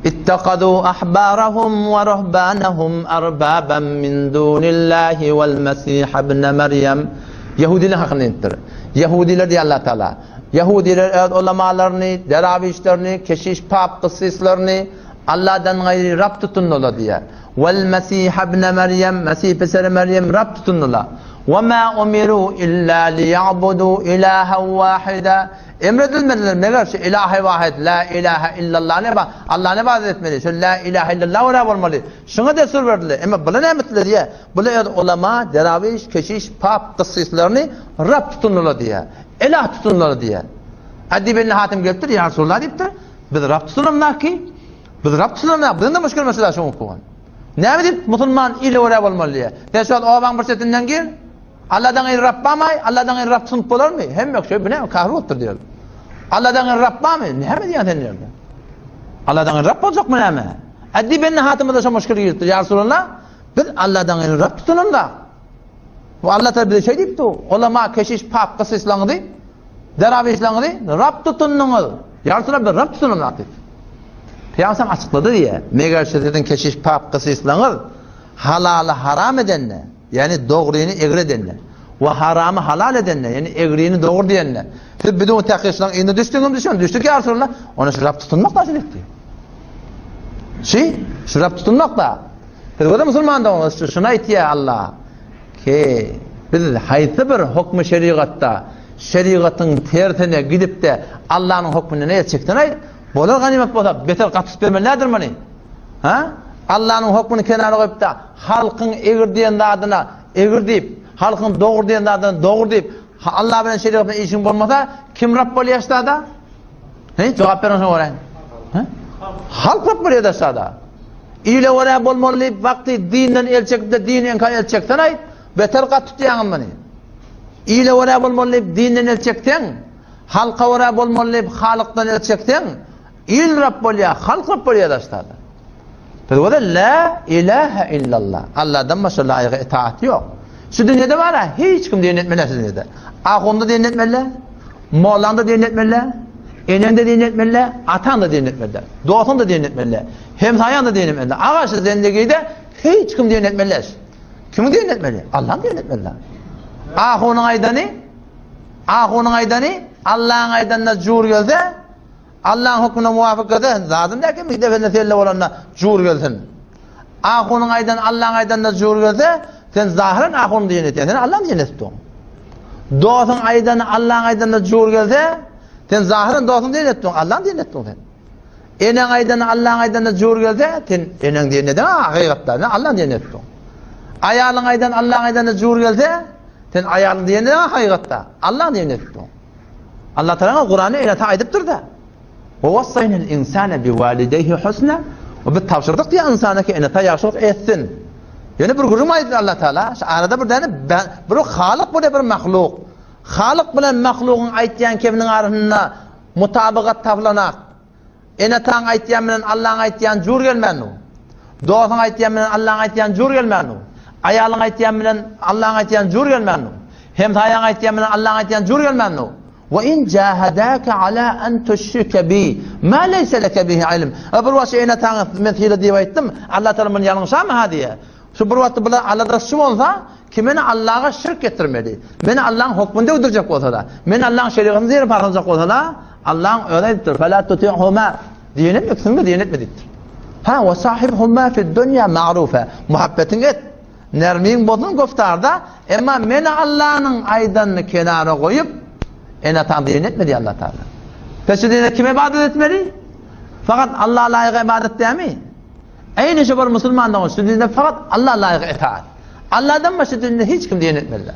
Ittehazû ahbarahum we ruhbanahum arbaban min dunillahi wal mesiha ibne Merýem. Ýehudiler hakynda inipdir. Ýehudiler diýýär Allah Taala. Ýehudiler öz ulamalaryny, derawişlerini, keşiş pap gysyslaryny Allahdan gaýry Rab tutundylar diýýär. Wal mesiha ibne Merýem, Mesih piseri Merýem Rab tutundylar. Wa ma umiru illa liýa'budu ilahan wahida. Emredilmediler, meger şu ilahi wahid, la ilahe illallany eba, Allany ybadat etmeli, şu la ilahe illallah görä bolmaly. Şuňa destur berdiler. Emma bular näme etdiler diýýär? Bular öz ulama, derawiş, keşiş, pap, gysyslaryny Rab tutundylar diýýär. Ilah tutundylar diýýär. Adi ibn Hatim gelipdir, ýa Resulallah diýipdir. Biz Rab tutunamzak ki, biz Rab tutunamzak, bizden-de müşkil mesele şuň hukugy. Näme diýip musulman ile görä bolmaly diýýär. Sen şu wagt obaň bir çetinden gir, Alladan gaýry Rab barmy? Alladan gaýry Rab tutunyp bolarmy? Hemme kişi bu näme kafir bolupdyr diýer. Alladan gaýry Rab barmy? Näme diýýän sen diýer. Alladan gaýry Rab boljakmy näme? Addi benne hatymyzda şo muşkil giripdir. Ýa Resulallah, biz Alladan gaýry Rab tutunanda. Bu Allah Taala bize şeý diýipdi. Ulama, keşiş, pap, gysyslaňyzy, derawislaňyzy Rab tutundyňyz. Ýa Resulallah, biz Rab tutunanda diýip. Pygamber açyklady diýýär. Meger siziň keşiş, pap, gysyslaňyz halaly haram edende, Ýagny dogryny egri edende we haramy halal edende, ýagny egrini dogry diýende, siz biziň täkyşlaryň yzyna düşdüňizmi, düşmediňizmi? Düşdük ýa Resulallah. Onda şu Rab tutunmak da şeýtdi. Şi, şu Rab tutunmak da. Siz göze musulman doganlar, şuny aýtýar Allah. Ki biz haýsy bir hukmy şerigatda şerigatyň tersine gidip-de Allanyň hukmünden el çeksen aýt, bolar ganymat bolsa beter gatyşyp bermeli nädir muny? Ha? Allanyň hukmyny kenara goýup-da, halkyň egri diýen zadyna egri diýip, halkyň dogry diýen zadyna dogry diýip, Alla bilen şerigat bilen işiň bolmasa, kim Rab bolýar şada? He, jogap beriň şoňa göräýin. He? Halk Rab bolýar da şada. Ile görä bolmaly diýip, wagty dinden el çekip-de dini inkar el çeksen aýt, beter gat tutýaňyz muny. Ile görä bolmaly diýip, dinden el çekseň, halka görä bolmaly diýip, Halykdan el çekseň, Il Rab bolýar, halk Rab bolýar daşlarda. Biz bolsa la ilahe illallah. Allahdan başga laýyga itaat ýok. Şu dünýede bar ha, hiç kim diýen etmeli şu dünýede. Ahunda diýen etmeli, mollanda diýen etmeli, eneň de diýen etmeli, ataň da diýen etmeli, dostuň da diýen etmeli, hemsaýaň da diýen etmeli. Aga şu zendegide hiç kim diýen etmeli. Kim diýen etmeli? Allah diýen etmeli. Ahunyň aýdany Ahunyň aýdany Allahyň aýdanyna jur gelse, Allaň hökmüne muwafyk gelse, zadym däl ki, depesine selle bolanda jur gelsin. Ahunyň aýdany Allaň aýdanyna jur gelse, sen zahyran ahuny diýen etýän, sen Allaň diýen etip dur. Dostuň aýdany Allaň aýdanyna jur gelse, sen zahyran dostuň diýen etip dur, Allaň diýen etip dur sen. Eneň aýdany Allaň aýdanyna jur gelse, sen eneň diýen eden hakykatda, sen Allaň diýen etip dur. Aýalyň aýdany Allaň aýdanyna jur gelse, sen aýalyň diýen eden hakykatda, Allaň diýen etip dur. Allah Taala Kuranda enete aýdypdyr-da. Wa wassaýnal insana biwalideyhi husna. We biz tabşyrdyk diýýär ynsana ki enete ýagşylyk etsin. Ýöne bir gürrüň aýtdy Allah Taala, şu arada bir däne bir halyk bolýar bir mahluk. Halyk bilen mahlugyň aýtýan kebiniň arasynda mutabagat tapylanak. Ene-ataň aýtýan bilen Allaň aýtýan jur gelmän dur. Dostuň aýtýan bilen Allaň aýtýan jur gelmän dur. Aýalyň aýtýan bilen Allaň aýtýan jur gelmän dur. Hemsaýaň aýtýan bilen Allaň aýtýan jur gelmän dur. Wa in jahadaka ala an tushrika bi ma laysa laka bihi ilm. A bir wagt ene-ataňa men hile diýip aýtdym, Allah Taala muny ýalňyşamy ha diýýär. Şu bir wagtda bular aladaşçy bolsa, ki meni Allaha şirk getirmeli, meni Allahyň hokmuny döwdürjek bolsa-da, meni Allahyň şerigatyny zerip parhlajak bolsa-da, Allahyň özi aýdypdyr, Fela tuti'huma, diýen etme, ikisini-de diýen etme diýipdir. Ha, we sahibhuma fid-dunýa ma'rufa, muhabbetiňi et, nermiň bolsun göftarda, emma meni Allanyň aýdanyny kenara goýup, ene-ataň diýen etme diýýär Allah Taala. Pes şu dine kime ybadat etmeli? Fakat Allaha laýyk ybadat dämi? Eýni şu bir musulman dogan şu dinde fakat Alla laýyk itaat. Alladan başga dinde hiç kim diýen etmezler.